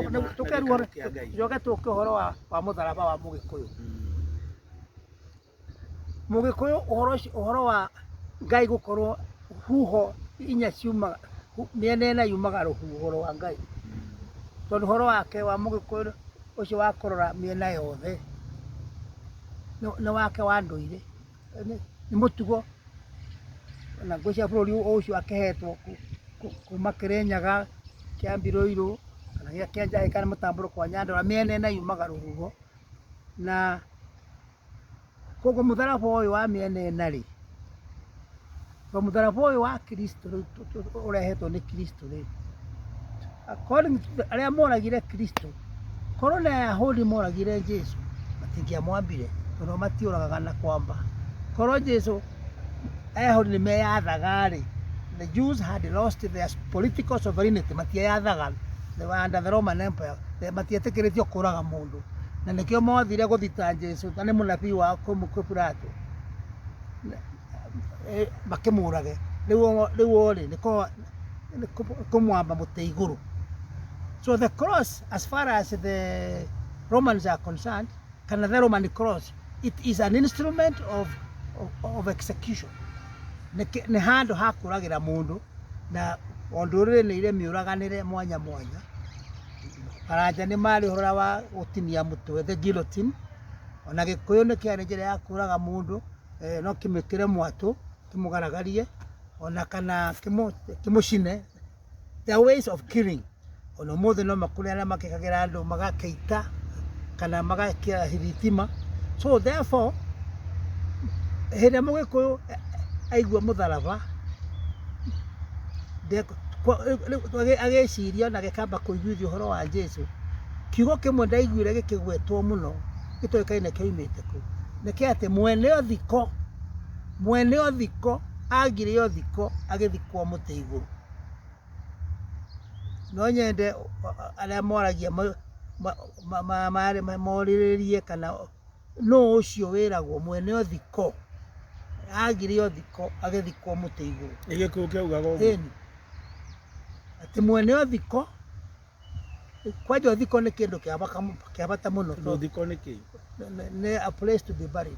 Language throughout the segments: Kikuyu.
Kĩrĩma tũke na rĩu gĩikaro kĩa Ngai. tũcoke tũke ũhoro wa mũtharaba wa Mũgĩkũyũ. Mũgĩkũyũ ũhoro ũcio ũhoro wa Ngai gũkorwo huho inya ciumaga mĩena ĩna yumaga rũhuho rwa Ngai. Tondũ ũhoro wake wa Mũgĩkũyũ ũcio wa kũrora mĩena yothe nĩ wake wa ndũire, nĩ mũtugo na ngwĩciria bũrũri ũcio akĩhetwo kuma Kĩrĩnyaga, Kĩambi Rũirũ kana gĩa Kĩanjahĩ kana mũtambũrũko wa Nyandarũa, mĩena ĩna yumaga rũhuho na Koguo mũtharaba ũyũ wa mĩena ĩna rĩ, to mũtharaba ũyũ wa Kristo rĩu ũrehetwo nĩ Kristo rĩ, according to arĩa moragire Kristo, korwo nĩ Ayahudi moragire Jesu, matingĩamwambire tondũ o matiũragaga na kwamba. Korwo Jesu Ayahudi nĩ meyathaga rĩ, the Jews had lost their political sovereignty, matieyathaga, they were under the Roman Empire, matietĩkĩrĩtio kũraga mũndũ. Na nĩkĩo mothire gũthita Jesu, na nĩ mũnabii wao kwĩ Pilato, makĩmũrage. Rĩu o rĩ, nĩ kũmwamba mũtĩ igũrũ. So the cross, as far as the Romans are concerned, kana the Roman cross, it is an instrument of execution. Nĩ handũ ha kũragĩra mũndũ, na o ndũrĩrĩ nĩ irĩ mĩũraganĩre mwanya mwanya. Baranja nĩ marĩ ũhoro wa gũtinia mũtwe, the guillotine. Ona Gĩkũyũ nĩ kĩarĩ njĩra ya kũraga mũndũ, no kĩmwĩkĩre mwatũ, kĩmũgaragarie, ona kana kĩmũcine. There are ways of killing. Ona ũmũthĩ no makũrĩ arĩa makĩkagĩra andũ magakĩita kana magekĩra thitima. So therefore hĩndĩ ĩrĩa mũgĩkũyũ aigua mũtharaba agĩciria ona agĩkamba kũiguithio ũhoro wa Jesũ, kiugo kĩmwe ndaiguire gĩkĩgwetwo mũno gĩtoĩkaine kĩoimĩte kũ, nĩ kĩa atĩ mwene ũthiko, mwene ũthiko agire ũthiko agĩthikwo mũtĩ igũrũ. No nyende arĩa moragia morĩrĩrie kana nũ ũcio wĩragwo mwene ũthiko, agire ũthiko agĩthikwo mũtĩ igũrũ. Nĩ Gĩkũyũ kĩaugaga ũguo? Ĩni, atĩ mwene ũthiko Kwanja ũthiko nĩ kĩndũ kĩa bata mũno. Tondũ ũthiko nĩ kĩĩ? Nĩ a place to be buried,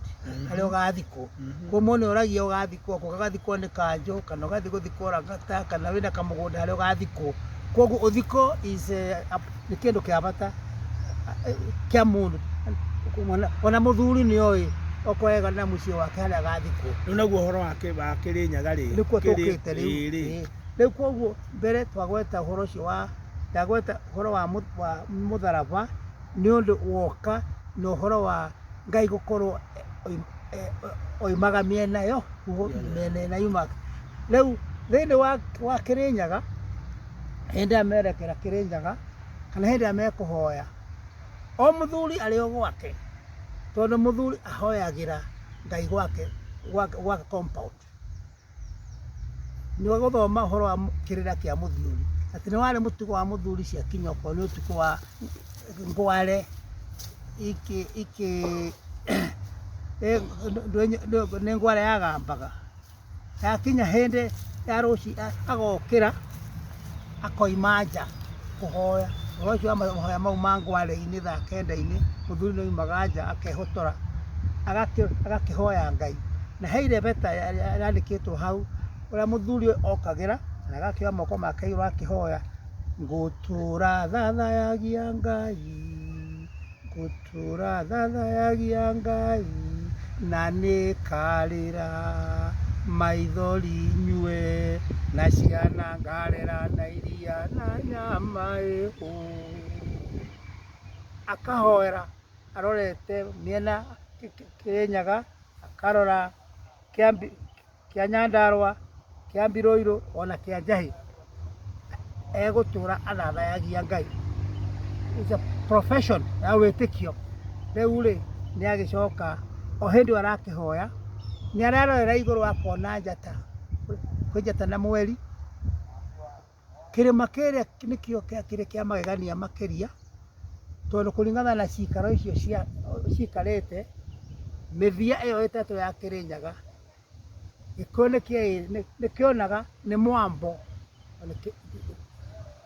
harĩa ũgathikwo. Koguo mũndũ nĩ oragia ũgathikwo kũ, ũgathikwo nĩ kanjũ kana ũgathiĩ gũthikwo Lang'ata kana wĩna kamũgũnda harĩa ũgathikwo. Koguo ũthiko is nĩ kĩndũ kĩa bata kĩa mũndũ. Ona mũthuri nĩ oĩ okorwo ega na mũciĩ wake harĩa agathikwo. Rĩu naguo ũhoro wa Kĩrĩnyaga rĩ? Nĩkuo tũkĩte rĩu. Rĩu koguo mbere twagweta ũhoro ũcio wa ndagweta ũhoro wa mũtharaba nĩ ũndũ woka na ũhoro wa Ngai gũkorwo oimaga mĩena yo mĩena ĩna yumaga. Rĩu thĩinĩ wa Kĩrĩnyaga hĩndĩ ĩrĩa merekera Kĩrĩnyaga kana hĩndĩ ĩrĩa mekũhoya, o mũthuri arĩ o gwake, tondũ mũthuri ahoyagĩra Ngai gwake gwake compound. Nĩ gũthoma ũhoro wa kĩrĩra kĩa mũthuri, atĩ nĩ warĩ mũtugo wa mũthuri ciakinya okorwo nĩ ũtukũ wa ngware ikĩ ikĩ nĩ ngware yagambaga, yakinya hĩndĩ ya rũcinĩ agokĩra akoima nja kũhoya. Ũhoro ũcio wa mahoya mau ma ngware-inĩ thaa kenda-inĩ, mũthuri nĩ aumaga nja akehotora agakĩhoya Ngai. Na he irebeta rĩandĩkĩtwo hau, ũrĩa mũthuri ũyũ okagĩra na agakĩoya moko make igũrũ akĩhoya, ngũtũra thathayagia Ngai, ngũtũra thathayagia Ngai, na nĩngarĩra maithori nyue, na ciana ngarera na iria na nyama ĩ. Akahoera arorete mĩena Kĩrĩnyaga, akarora kĩa Nyandarũa, kĩa Mbiroirũ ona kĩa Njahĩ, egũtũra athathayagia Ngai. It's a profession ya wĩtĩkio. Rĩu rĩ, nĩ agĩcoka o hĩndĩ ĩyo arakĩhoya, nĩ arerorera igũrũ akona njata, kwĩ njata na mweri. Kĩrĩma kĩrĩa nĩkĩo kĩarĩ kĩa magegania makĩria, tondũ kũringana na cikaro icio cikarĩte, mĩthia ĩyo ĩtatũ ya Kĩrĩnyaga, Gĩkũyũ nĩkĩonaga nĩ mwambo,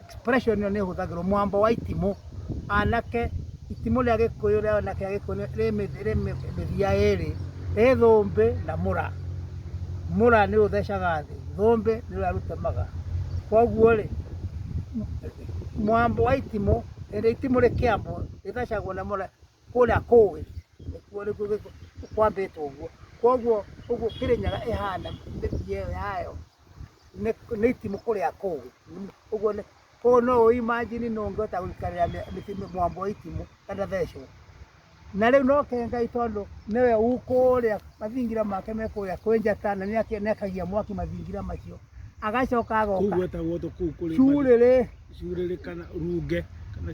expression ĩyo nĩ ĩhũthagĩrwo, mwambo wa itimũ. Anake itimũ rĩa Gĩkũyũ rĩa anake a Gĩkũyũ rĩ mĩthia ĩrĩ, rĩ thũmbĩ na mũra. Mũra nĩ ũthecaga thĩ, thũmbĩ nĩ ũrĩa rũtemaga. Koguo rĩ, mwambo wa itimũ, hĩndĩ itimũ rĩkĩambwo rĩthecagwo na mũra kũrĩa kũgĩ, nĩkuo kwambĩtwo ũguo. Koguo ũguo Kĩrĩnyaga ĩhana mĩthia ĩyo yayo nĩ itimũ kũrĩa kũgĩ. Ũguo koguo no ũ imagine nũ ũngĩhota gũikarĩra mwambo wa itimũ kana thecwo. Na rĩu no ke Ngai tondũ nĩwe ũkũrĩa mathingira make me kũrĩa kwĩ njata na nĩakagia mwaki mathingira macio. Agacoka Kũu agoka gwetagwo tũ kũu kũrĩ curĩrĩ. Curĩrĩ kana runge kana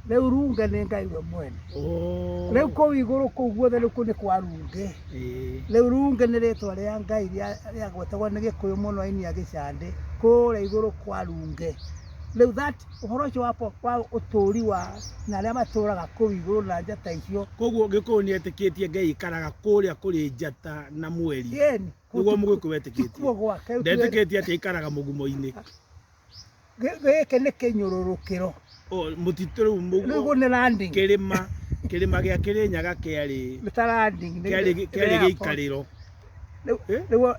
Rĩu runge nĩ Ngai we mwene. Oh. Rĩu kũu igũrũ kũu guothe rĩu kũu nĩ kwa runge. Rĩu runge nĩ rĩtwa rĩa Ngai rĩagwetagwo nĩ Gĩkũyũ mũno aini a gĩcandĩ kũrĩa igũrũ kwa runge. Rĩu that ũhoro ũcio wa ũtũri wa na arĩa matũraga kũu igũrũ na njata icio. Koguo Gĩkũyũ nĩ etĩkĩtie Ngai aikaraga kũrĩa kũrĩ njata na mweri. Ĩni. Nĩguo Mũgĩkũyũ etĩkĩtie. Tikuo gwake. Ndetĩkĩtie atĩ aikaraga mũgumo-inĩ. Gĩkĩ nĩ kĩnyũrũrũkĩro. Mũtitũ rĩu Rĩu nĩ landing. Kĩrĩma, kĩrĩma gĩa Kĩrĩnyaga kĩarĩ Nĩ ta landing. Kĩarĩ gĩikarĩro. Rĩu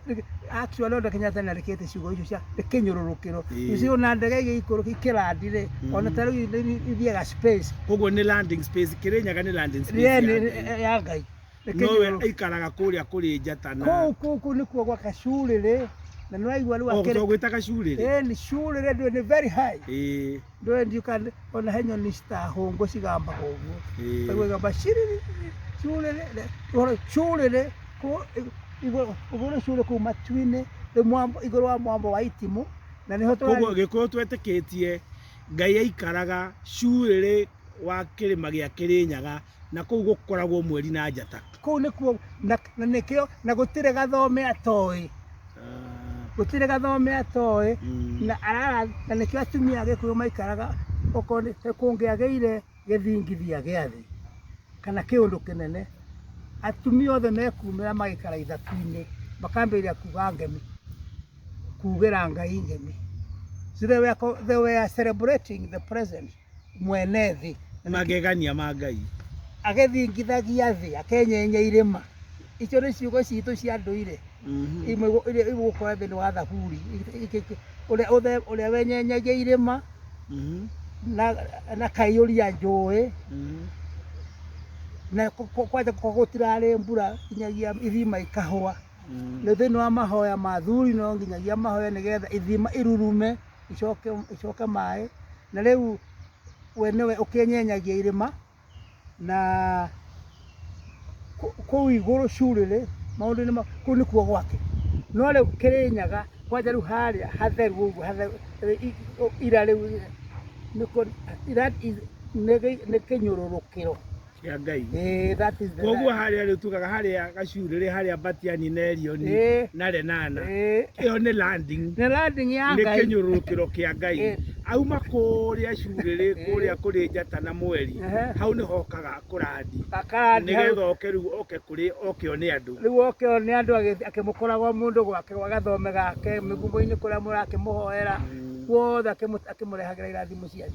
actually ona Kenyatta nĩ arĩkĩte ciugo icio cia nĩ kĩnyũrũrũkĩro. Icio ona ndege igĩikũrũka ikĩrandi rĩ, ona ta rĩu ithiaga space. Koguo nĩ landing space, Kĩrĩnyaga nĩ landing space ya Ngai. Ya Ngai. Nowe aikaraga kũrĩa kũrĩ njata na kũu kũu kũu nĩkuo gwa kacurĩrĩ. Na nĩ waigua rĩu akĩrĩ. O gwĩta kacurĩrĩ. Ĩĩ curĩrĩ ndũĩ nĩ very high. Ndũĩ ndiũka ona he nyoni citahũngũ cigambaga ũguo. Ũguo igamba cirĩrĩ curĩrĩ curĩrĩ igũrũ curĩ kũu matu-inĩ rĩu igũrũ wa mwambo wa itimũ na nĩho tũrarĩ. Koguo Gĩkũyũ twetĩkĩtie Ngai aikaraga curĩrĩ wa kĩrĩma gĩa Kĩrĩnyaga na kũu gũkoragwo mweri na njata. Kũu nĩkuo na nĩkĩo na gũtirĩ gathome atoĩ. Gũtirĩ gathome atoĩ na arara na nĩkĩo atumia a Gĩkũyũ maikaraga okorwo nĩ kũngĩagĩire gĩthingithia gĩa thĩ kana kĩũndũ kĩnene atumia othe mekumĩra magaikara ithaku-inĩ makambĩrĩria kuga ngemi, kugĩra Ngai ngemi. So they were celebrating the present mwene thĩ. Magegania ma Ngai. Agĩthingithagia thĩ akenyenya irĩma. Icio nĩ ciugo citũ cia ndũire. Imwe igũkora thĩinĩ wa Thaburi. Ũrĩa wenyenyagia irĩma na kaiyũria njũĩ na kwanja gũtirarĩ mbura nginyagia ithima ikahũa. Rĩu thĩinĩ wa mahoya ma athuri no nginyagia mahoya nĩgetha ithima irurume icoke maĩ. Na rĩu we nĩwe ũkĩenyenyagia irĩma na kũu igũrũ curĩrĩ maũndũ-inĩ kũu nĩkuo gwake. No rĩu Kĩrĩnyaga kwanja rĩu harĩa hatheru ũguo hatheru ira rĩu nĩkuo that is nĩ kĩnyũrũrũkĩro kĩa Ngai. That is the Koguo harĩa rĩu tugaga harĩa gacurĩrĩ harĩa Batiani na Elioni na Lenana. Ĩyo nĩ landing. Nĩ landing ya Ngai. Nĩ kĩnyũrũrũkĩro kĩa Ngai. Auma kũrĩa curĩrĩ kũrĩa kũrĩ njata na mweri. Hau nĩho okaga kũrandi. Nĩgetha oke rĩu oke kũrĩ oke one andũ. Rĩu oke one andũ akĩmũkoragwo mũndũ gwake gwa gathome gake mĩgumo-inĩ kũrĩa mũrakĩmũhoera guothe akĩmũrehagĩra irathimo cianyu.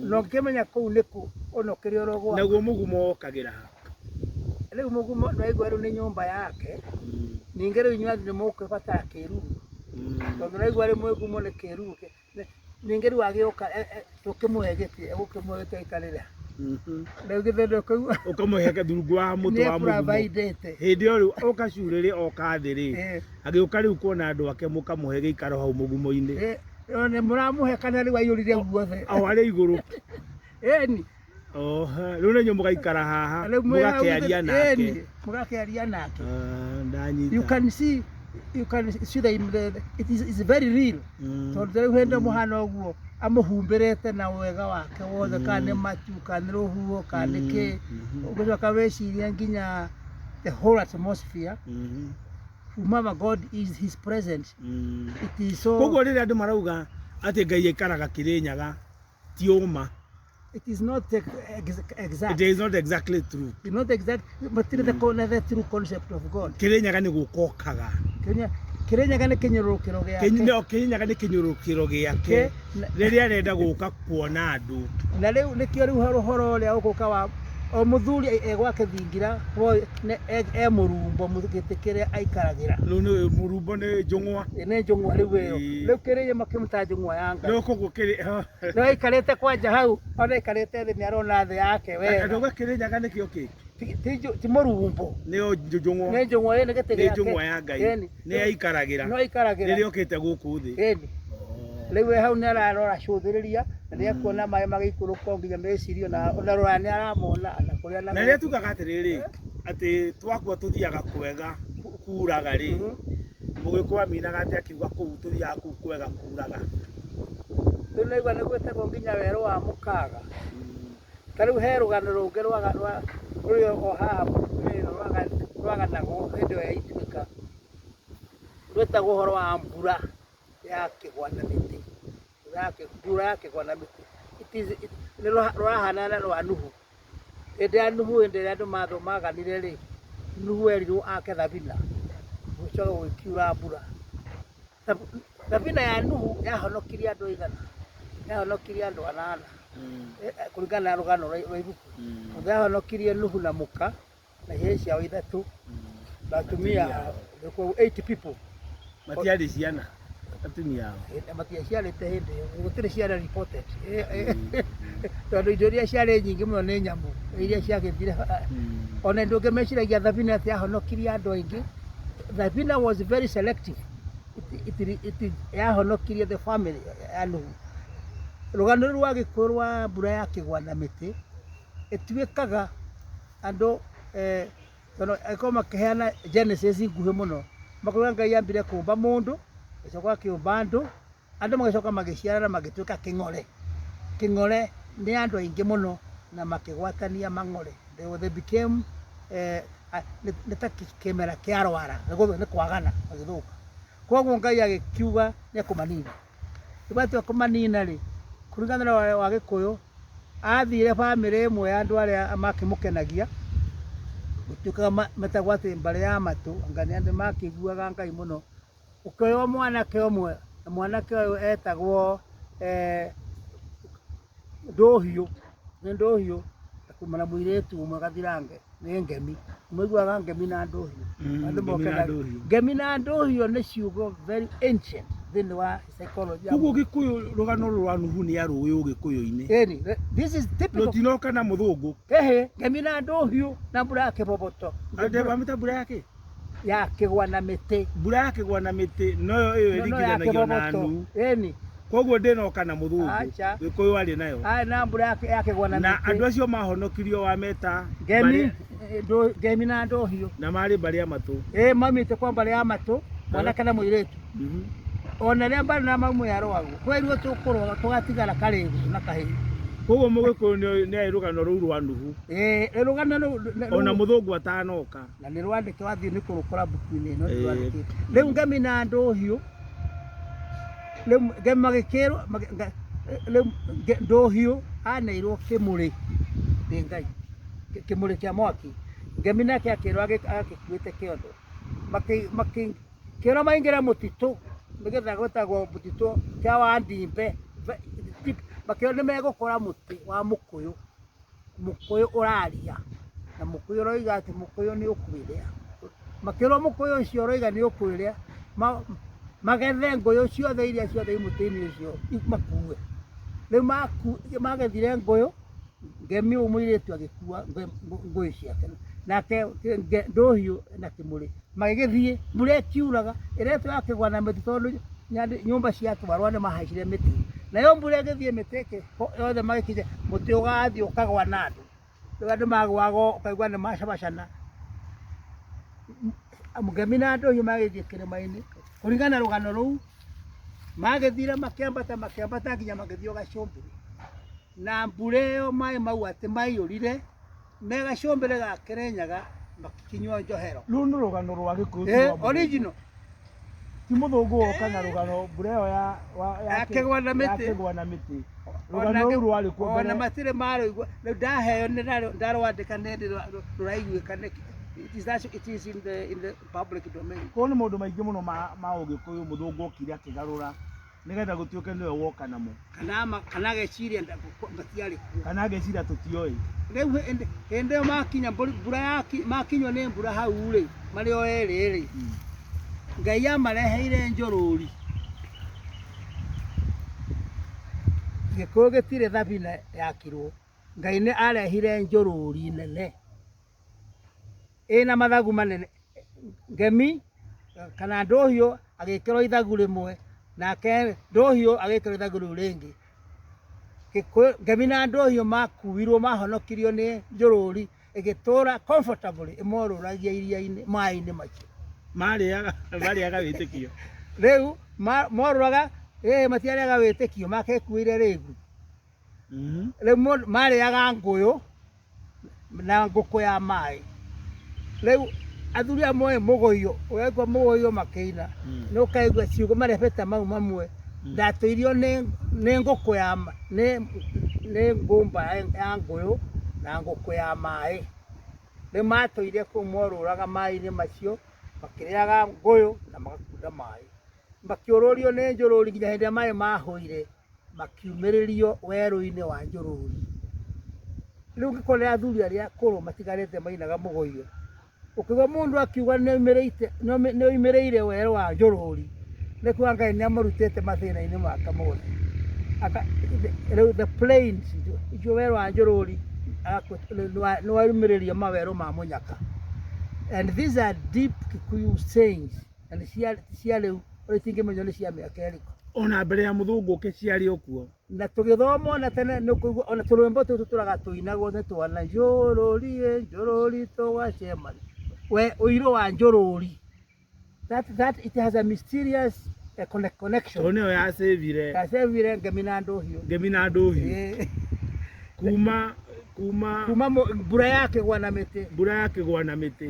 Na ũngĩkĩmenya kũu nĩkũ ona ũkĩrĩ oro gwake. Naguo mũgumo wokagĩra ha? Rĩu mũgumo nĩwaigua rĩu nĩ nyũmba yake. Ningĩ rĩu inyuĩ andũ nĩmũkũbatara kĩruru. Tondũ nĩwaigua rĩu mũgumo nĩ kĩruru. Ningĩ rĩu agĩũka tũkĩmũhe gĩtĩ, egũkĩmũhe gĩtĩ aikarĩre. Rĩu githĩ ndũkũigua? Ũkamũhe rungu wa mũtĩ wa mũgumo. Nĩe-providĩte. Hĩndĩ ĩyo rĩu oka curĩrĩ oka thĩ rĩ, agĩũka rĩu kuona andũ ake mũkamũhe gĩikaro hau mũgumo-inĩ. Nĩ mũramũhe kana rĩu aiyũrire guothe? O harĩa igũrũ. Ĩni. Rĩu nĩ inyuĩ mũgaikara haha, mũgakĩaria nake. Mũgakĩaria nake. Ndanyita. You can see, you can see the it is very real. Tondũ rĩu hĩndĩ mũhana ũguo amũhumbĩrĩte na wega wake wothe, kana nĩ matu, kana nĩ rũhuho, kana nĩ kĩ. Ũgĩcoka wĩcirie nginya the whole atmosphere. Whomever God is his presence. It is so. Koguo rĩrĩa andũ marauga atĩ Ngai aikaraga Kĩrĩnyaga ti ũma. It is not exact. It is not exactly true. It's not exact, but the true concept of God. Kĩrĩnyaga nĩ gũka okaga. Kĩrĩnyaga nĩ kĩnyũrũrũkĩro gĩake. No, Kĩrĩnyaga nĩ kĩnyũrũrũkĩro gĩake rĩrĩa arenda gũka kuona andũ. Na rĩu nĩkĩo rĩu ũhoro ũrĩa ũgũka wa o mũthuri e gwake thingira e mũrumbo gĩtĩ kĩrĩa aikaragĩra. Rĩu nĩ mũrumbo nĩ njũng'wa. Nĩ njũng'wa rĩu ĩyo. Rĩu Kĩrĩnya makĩmũta njũng'wa ya Ngai. Rĩu koguo kĩrĩ No aikarĩte kwanja hau, ona aikarĩte thĩ nĩ arona thĩ yake wega. Ndauga Kĩrĩnyaga nĩkĩo kĩ? Ti mũrumbo. Nĩyo njũng'wa. Nĩ njũng'wa ĩ nĩ gĩtĩ gĩake. Nĩ njũng'wa ya Ngai. Nĩ aikaragĩra. No aikaragĩra. Rĩrĩa okĩte gũkũ thĩ. Ĩni. Rĩu we hau nĩ ararora cũthĩrĩria na nĩ ekuona maĩ magĩikũrũka nginya mecirio na ona rũraya nĩ aramona na kũrĩa na. Na rĩrĩa tugaga atĩrĩrĩ atĩ twakua tũthiaga kwega kuraga rĩ, Mũgĩkũyũ aminaga atĩ akiuga kũu tũthiaga kũu kwega kuraga. Rĩu naigua nĩ gwĩtagwo nginya werũ wa mũkaga. Ta rĩu he rũgano rũngĩ rũrĩ o haha rwaganagwo hĩndĩ ĩyo ya Ituĩka, rwĩtagwo ũhoro wa mbura ya kĩgwa na mĩtĩ. Mbura ya kĩgwa na mĩtĩ. Nĩ rũrahanana na rwa Nuhu. Hĩndĩ ya Nuhu hĩndĩ ĩrĩa andũ maganire rĩ, Nuhu erirwo ake thabina, gũcoka gũgĩkiura mbura. Thabina ya Nuhu yahonokirie andũ aigana? Yahonokirie andũ anana kũringana na rũgano rwa ibuku. Yahonokirie Nuhu na mũka na ihĩĩ ciao ithatũ na atumia ao, koguo 8 people. Matiarĩ ciana atumia ao? Matiaciarĩte hĩndĩ ĩyo, gũtirĩ ciana reported, tondũ indo iria ciarĩ nyingĩ mũno nĩ nyamũ iria ciagĩthire. Ona ndũngĩ meciragia thabina atĩ yahonokirie andũ aingĩ. Thabina was very selective. It yahonokirie the family ya Nuhu. Rũgano rũu rwa Gĩkũyũ rwa mbura ya kĩgwa na mĩtĩ ĩtuĩkaga andũ tondũ angĩkorwo makĩheana Genesis nguhĩ mũno, makauga Ngai ambire kũmba mũndũ, agĩcoka akĩũmba andũ, andũ magĩcoka magĩciarana magĩtuĩka kĩng'ore. Kĩng'ore nĩ andũ aingĩ mũno na makĩgwatania mang'ore. They became nĩ ta kĩmera kĩa rwara, nĩ kwagana magĩthũka. Koguo Ngai agĩkiuga nĩ ekũmanina. Rĩu atua kũmanina rĩ, kũringana na wa Gĩkũyũ, athire bamĩrĩ ĩmwe ya andũ arĩa makĩmũkenagia, gũtuĩkaga metagwo atĩ mbarĩ ya matũ, anga nĩ andũ makĩiguaga Ngai mũno. Ũkĩoywo mwanake ũmwe, na mwanake ũyũ etagwo Ndũhiũ, nĩ Ndũhiũ kuma na mũirĩtu ũmwe gathirange nĩ Ngemi. Mũiguaga Ngemi na Ndũhiũ? Andũ mokenaga. Ngemi na Ndũhiũ nĩ ciugo very ancient thĩinĩ wa psychology. Koguo Gĩkũyũ rũgano rũrũ rwa Nuhu nĩ arũĩ Ũgĩkũyũ-inĩ. Ĩni, this is typical. Rũtinoka na mũthũngũ. Ehe, Ngemi na Ndũhiũ na mbura ya kĩboboto. Wamĩta mbura ya kĩ? Ya kĩgwa na mĩtĩ. Mbura ya kĩgwa na mĩtĩ noyo ĩyo ĩringithanagio na Nuhu. Ĩni. Koguo ndĩnoka na mũthũngũ. Gĩkũyũ arĩ nayo. Arĩ na mbura ya kĩgwa na mĩtĩ. Na andũ acio mahonokirio wameta Ngemi, Ngemi na Ndũhiũ. Na marĩ mbarĩ ya matũ. Ĩ, maumĩte kwa mbarĩ ya matũ, mwanake na mũirĩtu. Ona rĩrĩa mbarĩ na maumu yarũagwo, twerirwo tũkũrũa tũgatigara karĩgu na kahĩĩ. Koguo Mũgĩkũyũ nĩ arĩ rũgano rũu rwa Nuhu. Ĩ, rũgano rũu. Ona mũthũngũ atanoka. Na nĩ rwandĩke wathiĩ nĩ kũrũkora mbuku-inĩ ĩno rwandĩkĩte. Rĩu Ngemi na Ndũhiũ, rĩu Ngemi magĩkĩrwo, rĩu Ndũhiũ aneirwo kĩmũrĩ nĩ Ngai, kĩmũrĩ kĩa mwaki. Ngemi nake akĩrwo agĩkuĩte kĩondo. Makĩrwo maingĩre mũtitũ nĩgetha gwĩtagwo mũtitũ kĩa Wandimbe. Makĩrwo nĩ megũkora mũtĩ wa mũkũyũ, mũkũyũ ũraria na mũkũyũ ũroiga atĩ mũkũyũ nĩ ũkwĩrĩa. Makĩrwo mũkũyũ ũcio ũroiga nĩ ũkwĩrĩa, magethe ngũyũ ciothe iria ciothe i mũtĩ-inĩ ũcio makue. Rĩu magethire ngũyũ, Ngemi ũyũ mũirĩtu agĩkua ngũyũ ciake, nake Ndũhiũ na kĩmũrĩ magĩgĩthiĩ, mbura ĩkiuraga ĩretwo ya kĩgwa na mĩtĩ tondũ nyũmba ciatwarwo nĩ mahaicire mĩtĩ. Nayo mbura ĩgĩthiĩ mĩtĩ yothe magĩkinya mũtĩ ũgathiĩ ũkagwa na andũ. Rĩu andũ magũaga ũkaigua nĩ macabacana. Ngemi na Ndũhiũ magĩthiĩ kĩrĩma-inĩ kũringana na rũgano rũu, magĩthire makĩambata makĩambata nginya magĩthiĩ o gacũmbĩrĩ. Na mbura ĩyo maĩ mau atĩ maiyũrire me gacũmbĩrĩ ga Kĩrĩnyaga makĩkinywo njohero. Rũu nĩ rũgano rwa Gĩkũyũ. Original. Ti mũthũngũ woka na rũgano mbura ĩyo ya kĩgwa na mĩtĩ. Ya kĩgwa na mĩtĩ. Rũgano rũu rwarĩ kuo mbere. Ona matirĩ marũigua. Rĩu ndaheo nĩ ndarwandĩka nĩ rũraiguĩka nĩkĩ. It is, that, it is in the public domain. Koguo nĩ maũndũ maingĩ mũno ma ũgĩkũyũ mũthũngũ okire akĩgarũra nĩgetha gũtuĩke nĩwe woka namo. Kana ageciria matiarĩ kuo. Kana ageciria tũtioĩ. Rĩu hĩndĩ ĩyo makinya mbura makinywo nĩ mbura hau rĩ, marĩ o erĩ rĩ, Ngai amareheire njũrũri. Gĩkũyũ gĩtirĩ thabina yakirwo. Ngai nĩ arehire njũrũri nene ĩna mathagu manene. Ngemi kana Ndũhiũ agĩkĩrwo ithagu rĩmwe, nake Ndũhiũ agĩkĩrwo ithagu rĩu rĩngĩ. Gĩkũyũ Ngemi na Ndũhiũ makuirwo, mahonokirio nĩ njũrũri ĩgĩtũra comfortably ĩmorũragia iria-inĩ, maĩ-inĩ macio. Marĩaga wĩtĩkio. Rĩu morũraga, matiarĩaga wĩtĩkio, makekuĩire rĩgu. Rĩu marĩaga ngũyũ na ngũkũ ya maĩ. Rĩu athuri amwe mũgũiyo, ũraigua mũgũiyo makĩina, nĩ ũkaigua ciugo marebeta mau mamwe. Ndatũirio nĩ ngũkũ ya nĩ ngũmba ya ngũyũ na ngũkũ ya maĩ. Rĩu matũire kũu morũraga maĩ-inĩ macio, makĩrĩaga ngũyũ na magakunda maĩ. Makĩũrũrio nĩ njũrũri nginya hĩndĩ ĩrĩa maĩ mahũire, makiumĩrĩrio werũ-inĩ wa njũrũri. Rĩu ũngĩkorera athuri arĩa akũrũ matigarĩte mainaga mũgũiyo, ũkĩigua mũndũ akiuga nĩoimĩrĩire werũ wa njũrũri, nĩ kuga Ngai nĩamũrutĩte mathĩna-inĩ make mothe. Rĩu the plains, icio werũ wa njũrũri nĩwaumĩrĩria mawerũ ma mũnyaka. And these are deep Kikuyu sayings, na nĩ cia rĩu, ũrĩa itingĩmenywo nĩ cia mĩaka ĩrĩkũ. Ona mbere ya mũthũngũ ũke ciarĩ o kuo. Na tũgĩthoma ona tene nĩ ũkũigua ona tũrwĩmbo tũu tũtũraga tũinagwo nĩ twana, njũrũri ĩ njũrũri tũgacemania. We ũirũ wa njũrũri. That it has a mysterious connection. Tondũ nĩyo yacĩvire. Yacĩvire Ngemi na Ndũhiũ. Ngemi na Ndũhiũ. Kuma Kuma mbura yakĩgwa na mĩtĩ. Mbura yakĩgwa na mĩtĩ.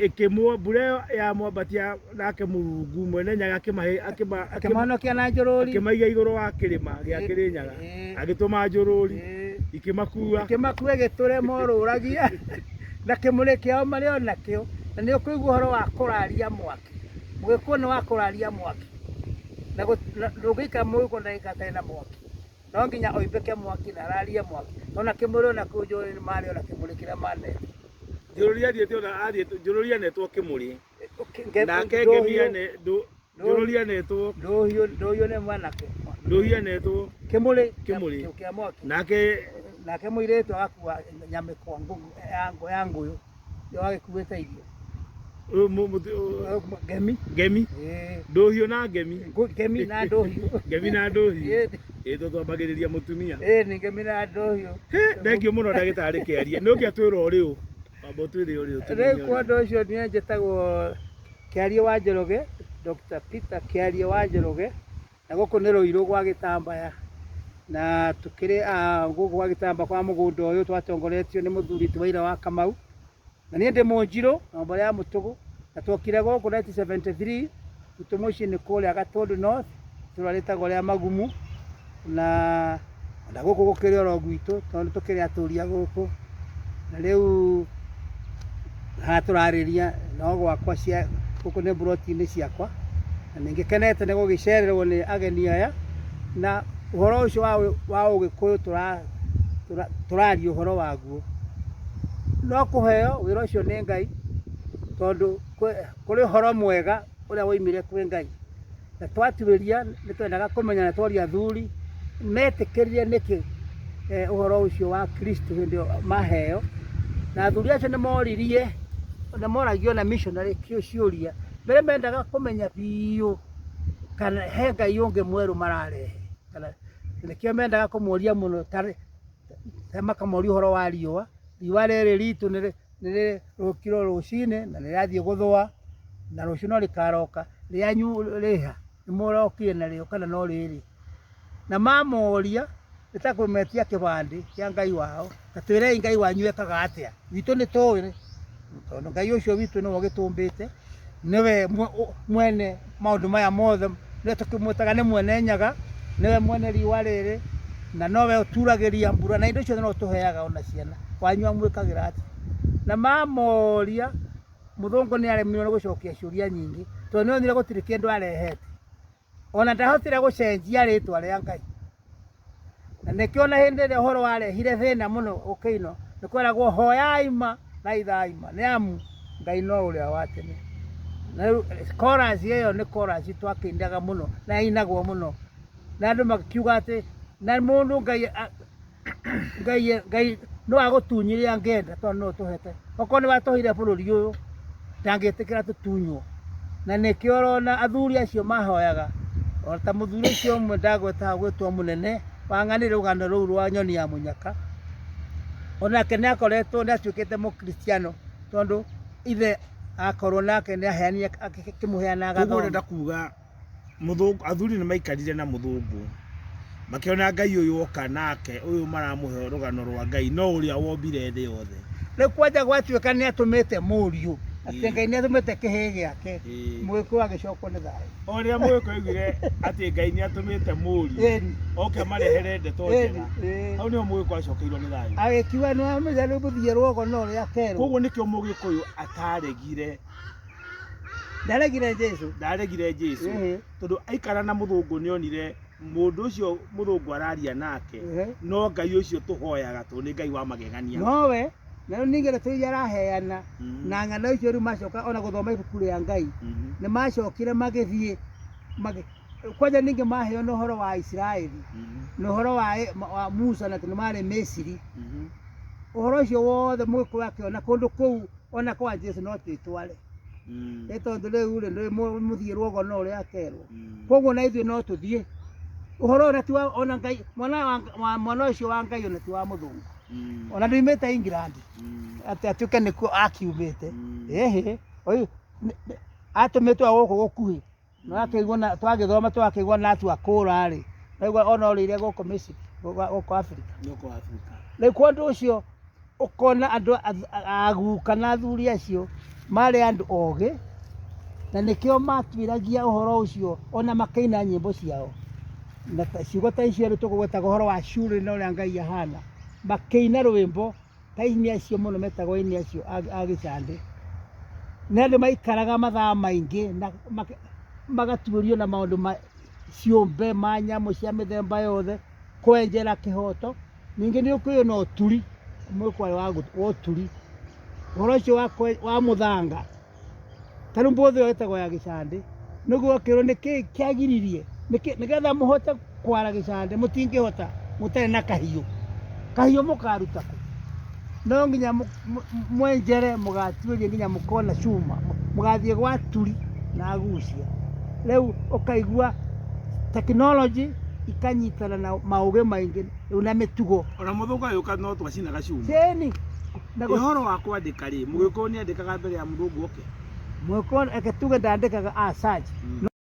Ĩkĩmwo mbura ĩyo yamwambatia nake Mũrungu mwene Nyaga akĩmahe akĩma akĩmahonokia na njũrũri. Akĩmaiga igũrũ wa kĩrĩma gĩa Kĩrĩnyaga. Agĩtũma njũrũri ikĩmakua. Ikĩmakua ĩgĩtũre morũragia na kĩmũrĩ kĩao marĩ o nakĩo. Na nĩ ũkũigua ũhoro wa kũraria mwaki. Mũgĩkũyũ nĩ wa kũraria mwaki. Na ndũngĩikara mũgĩkũyũ ndagĩka atarĩ na mwaki. No nginya oimbĩke mwaki na ararie mwaki. Ona kĩmũrĩ ona kũu njũrũri marĩ ona kĩmũrĩ kĩrĩa manete. Njũrũri athiĩte ona athiĩte njũrũri anetwo kĩmũrĩ. Nake Ngemi ane njũrũri anetwo Ndũhiũ nĩ mwanake. Ndũhiũ anetwo kĩmũrĩ kĩmũrĩ. Kĩa mwaki. Nake mũirĩtu agakua nyamĩkwa ya ngũyũ. Yo agĩkuĩte irio. Ngemi. Ngemi. Ndũhiũ na Ngemi. Ngemi na Ndũhiũ. Ngemi na Ndũhiũ. Ĩ twambagĩrĩria mũtumia. Ĩ ni Ngemi na Ndũhiũ. Thengiũ mũno ndagĩtarĩ Kĩarie. Nĩ ũngĩ atwĩra ũrĩ ũ? Wamba ũtwĩre ũrĩ ũ. Rĩu kwa ũndũ ũcio niĩ njĩtagwo Kĩarie wa Njoroge, Dr. Peter Kĩarie wa Njoroge, na gũkũ nĩ Rũirũ gwa Gĩtambaya. Na tũkĩrĩ gũkũ gwa Gĩtambaya kwa mũgũnda ũyũ twatongoretio nĩ mũthuri ti Waira wa Kamau. Na niĩ ndĩ Mũnjirũ na mbarĩ ya Mũtũgũ, na twokire gũkũ 1973, gwitũ mũciĩ nĩ kũrĩa Gatũndũ North, itũũra rĩtagwo rĩa Magumu, na gũkũ gũkĩrĩ oro gwitũ tondũ tũkĩrĩ atũria gũkũ. Na rĩu haha tũrarĩria no gwakwa cia gũkũ nĩ mburoti-inĩ ciakwa, na nĩ ngĩkenete nĩ gũgĩcererwo nĩ ageni aya, na ũhoro ũcio wa ũgĩkũyũ tũraria ũhoro waguo. No kũheo wĩra ũcio nĩ Ngai, tondũ kũrĩ ũhoro mwega ũrĩa woimire kwĩ Ngai. Na twatuĩria nĩ twendaga kũmenya na tworia athuri metĩkĩrire nĩkĩ ũhoro ũcio wa Kristo hĩndĩ ĩyo maheo. Na athuri acio nĩ moririe, nĩ moragio na missionary ciũria. Mbere mendaga kũmenya biũ kana he Ngai ũngĩ mwerũ mararehe. Kana nĩkĩo mendaga kũmoria mũno, ta makamoria ũhoro wa riũa. Riũa rĩrĩ ritũ nĩ rĩrũkire rũcinĩ na nĩrĩrathiĩ gũthũa, na rũciũ no rĩkaroka. Rĩanyu rĩha nĩ mũrokire narĩo kana no rĩrĩ? Na mamoria nĩ ta kũmetia kĩbandĩ kĩa Ngai wao, ta twĩrei Ngai wanyu ekaga atĩa. Witũ nĩ tũĩ, tondũ Ngai ũcio witũ nĩwe ũgĩtũmbĩte, nĩwe mwene maũndũ maya mothe, nĩwe tũkĩmwĩtaga nĩ mwene Nyaga, nĩwe mwene riũa rĩrĩ, na nowe ũturagĩria mbura, na indo ciothe no ũtũheaga ona ciana. Wanyu amwĩkagĩra atĩa? Na Na mamoria muthungu ni aremirwo ni gucokia ciuria nyingi tondu ni onire gutiri kindu arehete ona ndahotire gucenjia ritwa ria Ngai. Na nikio na hindi ĩrĩa ũhoro warehire thĩna mũno ũkĩino nĩ kweragwo hoyai ma thaithai ma nĩ amu Ngai no ũrĩa wa tene. Na rĩu chorus ĩyo nĩ chorus twakĩinaga mũno na yainagwo mũno na andũ makiuga atĩ na mũndũ Ngai Ngai Ngai no agũtunyire angĩenda tondũ no ũtũhete okorwo nĩ watũheire bũrũri ũyũ ndangĩtĩkĩra tũtunywo. Na nĩkĩo ũrona athuri acio mahoyaga o ta mũthuri ũcio ũmwe ndagweta gwĩtwo mũnene wang'anire rũgano rũu rwa nyoni ya mũnyaka, onake nĩ akoretwo nĩ atuĩkĩte mũkristiano tondũ ithe akorwo nake nĩ aheanire akĩmũheana Koguo agathoma. ũrenda kuga mũthũngũ athuri nĩ maikarire na mũthũngũ makĩona Ngai ũyũ oka nake ũyũ maramũhe rũgano rwa Ngai no ũrĩa wombire thĩ yothe. Rĩu kwanja gwatuĩka nĩ atũmĩte mũriũ atĩ Ngai nĩ atũmĩte kĩhĩĩ gĩake, mũgĩkũyũ agĩcokwo nĩ thayũ. O rĩrĩa mũgĩkũyũ aiguire atĩ Ngai nĩ atũmĩte mũriũ oke amarehere ndeto njega, hau nĩho mũgĩkũyũ acokeirwo nĩ thayũ. Agĩkiuga nĩ wamenya rĩu mũthiĩ rwogo no rĩa kerwo. Koguo nĩkĩo mũgĩkũyũ ataregire, Ndaregire Jesu. Ndaregire Jesu tondũ aikara na mũthũngũ nĩ onire mũndũ ũcio mũthũngũ araria nake no Ngai ũcio tũhoyaga tondũ nĩ Ngai wa magegania. Nowe na rĩu ningĩ ndeto iria araheana na ng'ano icio rĩu macoka ona gũthoma ibuku rĩa Ngai nĩ macokire magĩthiĩ kwanja ningĩ maheo na ũhoro wa Isiraeli na ũhoro wa Musa na atĩ nĩ marĩ Misiri. Ũhoro ũcio wothe mũgĩkũyũ akĩona kũndũ kũu ona kwa Jesu no twĩtware. Nĩ tondũ rĩu rĩ nĩ mũthiĩ rwogo no ũrĩa akerwo. Koguo na ithuĩ no tũthiĩ ũhoro ona ti wa ona Ngai mwana wa mwana ũcio wa Ngai ona ti wa mũthũngũ ona ndoimĩte England atĩ atuĩke nĩkuo akiumĩte. Ĩhĩ ũyũ atũmĩtwo gũkũ gũkuhĩ na akĩigua na twagĩthoma twakĩigua na atua kũra rĩ naigua ona orĩire gũkũ Misiri gũkũ Afrika. Gũkũ Afrika. Rĩu kwa ũndũ ũcio ũkona andũ aguka na athuri acio marĩ andũ ogĩ na nĩkĩo matuĩragia ũhoro ũcio ona makĩina nyĩmbo ciao na ciugo ta icio rĩu tũkũgwetaga ũhoro wa curi na ũrĩa Ngai ahana makĩina rwĩmbo ta aini acio mũno metagwo aini acio a gĩcandĩ nĩ andũ maikaraga mathaa maingĩ na magatuĩrio na maũndũ ma ciũmbe ma nyamũ cia mĩthemba yothe kwenjera kĩhoto. Ningĩ nĩ ũkũyũ na ũturi mũkwarĩ wa ũturi ũhoro ũcio wa mũthanga ta rĩu mbũthũ ĩyo ĩtagwo ya gĩcandĩ nĩguo ũkĩrwo nĩkĩ kĩagiririe nĩgetha mũhote kwara gĩcandĩ mũtingĩhota mũtarĩ na kahiũ. Kahiũ mũkaruta kũ? No nginya mwenjere mũgatuĩrie nginya mũkona cuma mũgathiĩ gwa turi na agucia. Rĩu ũkaigua tekinoronjĩ ikanyitana na maũgĩ maingĩ rĩu na mĩtugo. Ona mũthũngũ agĩũka no twacinaga cuma. Ĩni. Ũhoro wa kwandĩka rĩ, mũgĩkũyũ nĩ andĩkaga mbere ya mũthũngũ oke? Mũgĩkũyũ reke tuge ndandĩkaga as such.